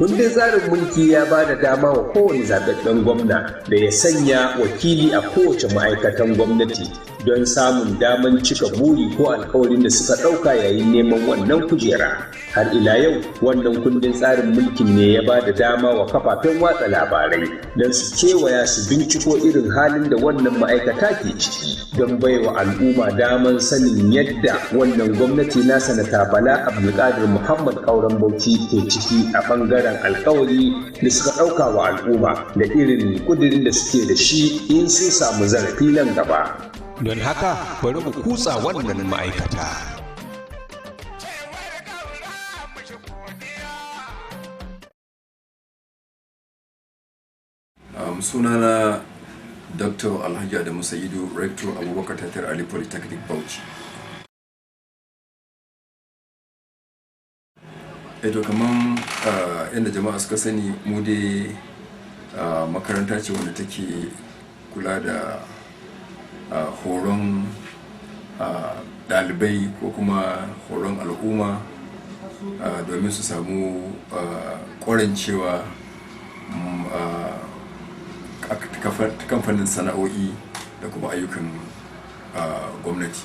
Kundin tsarin mulki ya ba da dama wa kowane zaɓaɓɓen gwamna da ya sanya wakili a kowace ma'aikatan gwamnati don samun daman cika buri ko alkawarin da suka ɗauka yayin neman wannan kujera. Har ila yau, wannan kundin tsarin mulkin ne ya ba da dama wa kafafen watsa labarai don su kewaya su binciko irin halin da wannan ma'aikata ke ciki don baiwa al'umma daman sanin yadda wannan gwamnati na Sanata Bala Abdulkadir Muhammad Kauran Bauchi ke ciki a ɓangaren alkawari da suka ɗauka wa al'umma da irin ƙudurin da suke da shi in sun samu zarafi nan gaba. Don haka, bari mu kutsa wannan ma'aikata. Sunana Dr. Alhaji Adamu Sa'idu, Rector, Abubakar Tatar Ali Polytechnic, Bauchi. Eto, kaman yadda jama'a suka sani, mu dai makaranta ce wanda take kula da horon ɗalibai ko kuma horon al'umma domin su samu ƙwarancewa kamfanin sana'o'i da kuma ayyukan gwamnati.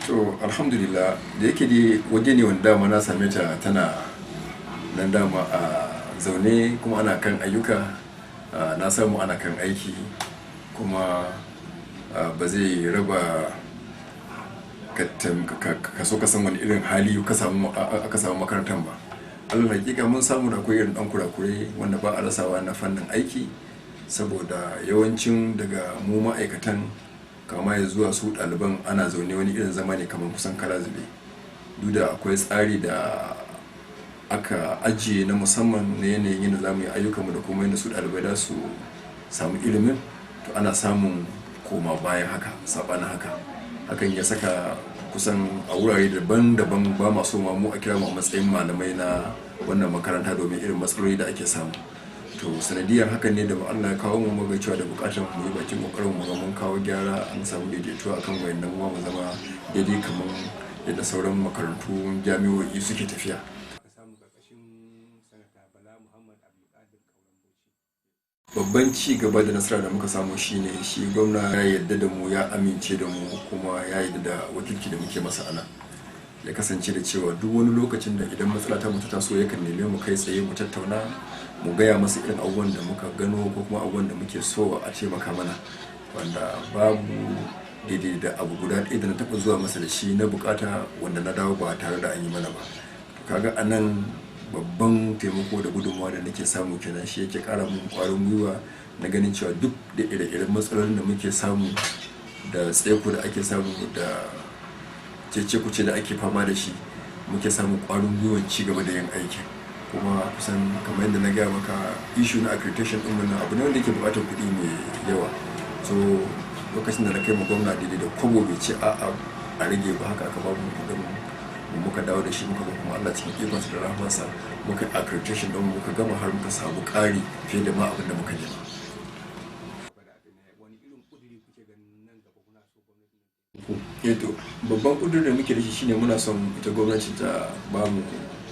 To, alhamdulillah, da yake dai waje ne wanda dama na same ta tana nan dama a zaune kuma ana kan ayyuka. Na samu ana kan aiki, kuma ba zai raba ka so ka san wani irin hali aka samu makarantar ba. Allah, hakika mun samu da akwai irin dan kurakurai wanda ba a rasawa na fannin aiki, saboda yawancin daga mu ma'aikatan kama ya zuwa su ɗaliban, ana zaune wani irin zama ne kamar kusan kara zube. Duk da akwai tsari da aka ajiye na musamman na yanayin yadda za mu yi ayyukanmu da kuma yadda su ɗalibai za su samu ilimin, to ana samun koma bayan haka, saɓanin haka. Hakan ya saka kusan a wurare daban-daban ba ma so ma mu a kira mu a matsayin malamai na wannan makaranta domin irin matsaloli da ake samu. To, sanadiyar hakan ne da Allah ya kawo mu muga cewa da bukatar mu yi bakin kokarin mu ga mun kawo gyara, an samu daidaito akan wayannan, mu zama daidai kamar yadda sauran makarantu jami'o'i suke tafiya. Babban ci gaba da nasara da muka samu shine shi gwamna ya yarda da mu, ya amince da mu, kuma ya yarda da wakilci da muke masa ana ya kasance da cewa duk wani lokacin da idan matsala ta mutu taso, yakan neme mu kai tsaye mu tattauna, mu gaya masa irin abubuwan da muka gano ko kuma abubuwan da muke so a taimaka mana, wanda babu daidai da abu guda ɗaya da na taɓa zuwa masa da shi na bukata wanda na dawo ba tare da an yi mana ba. Kaga a nan babban taimako da gudunmawa da nake samu kenan. Shi yake kara mun kwarin gwiwa na ganin cewa duk da ire-iren matsalolin da muke samu da tsaiko da ake samu da cece-kuce da ake fama da shi, muke samun kwarin gwiwan ci gaba da yin aikin. Kuma kusan kamar yadda na gaya maka, issue na accreditation din nan abu ne wanda yake buƙatar kuɗi mai yawa. So lokacin da na kai ma gwamna, daidai da kobo bai ce a'a a rage ba. Haka aka ba mu kuɗin mu, muka dawo da shi, muka ga kuma Allah cikin ikonsa da rahmansa muka accreditation din, muka gama, har muka samu ƙari fiye da ma abin da muka nema. To, babban kudurin da muke da shi shine muna son ita gwamnati ta ba mu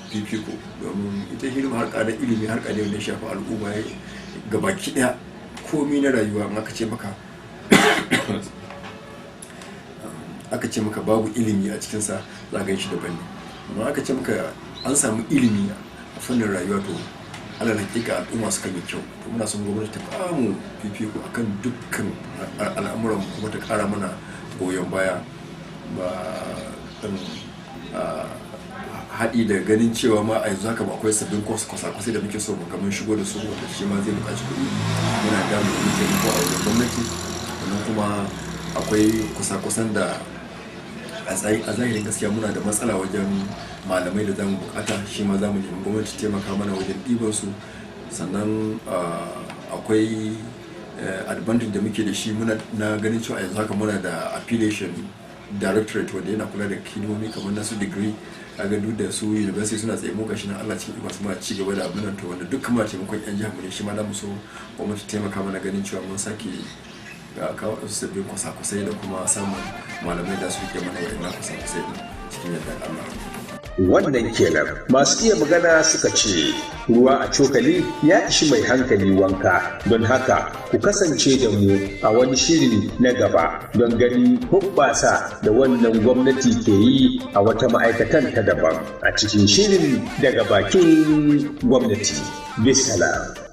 fifiko, domin ita hidima harka da ilimi harka ne wanda ya shafi al'umma gabaki daya, komi na rayuwa. In aka ce maka babu ilimi a cikinsa, za ka shi daban ne, amma aka ce maka an samu ilimi a fannin rayuwa, to alal hakika al'umma sukan yi kyau. To, muna son gwamnati ta ba mu fifiko akan dukkan al'amuran, kuma ta kara mana goyon baya, ba haɗi da ganin cewa ma a yanzu haka ba akwai sabbin kwasa-kwasai da muke so mu ga mun shigo da su, wanda shi ma zai buƙaci kuɗi. Muna da mu nemi taimako a wajen gwamnati. Sannan kuma akwai kusa-kusan da a zahirin gaskiya muna da matsala wajen malamai da zamu bukata, shi ma zamu nemi gwamnati taimaka mana wajen ɗiban su. Sannan akwai advantage da muke da shi muna na ganin cewa yanzu haka muna da affiliation directorate wanda yana kula da hidimomi kamar na su degree. Kaga duk da su university suna tsaye, mu gashi nan Allah cikin ikon su muna ci gaba da abin nan. To, wanda dukkan muna taimakon yan jihar mu ne, shi ma za mu so gwamnati taimaka mana ganin cewa mun sake Kawo wasu sabbin kwasa-kwasai da kuma samun malamai da su rike mana wa'annan kwasa-kwasai din cikin yardar Allah. Wannan kenan. Masu iya magana suka ce ruwa a cokali ya ishi mai hankali wanka. Don haka ku kasance da mu a wani shiri na gaba don ganin hubbasa da wannan gwamnati ke yi a wata ma'aikatan ta daban a cikin shirin Daga Bakin Gwamnati. Bisalam.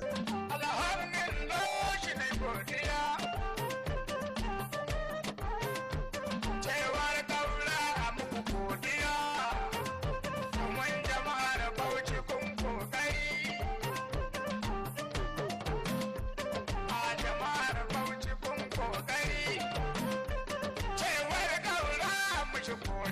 Cewar kaura mu.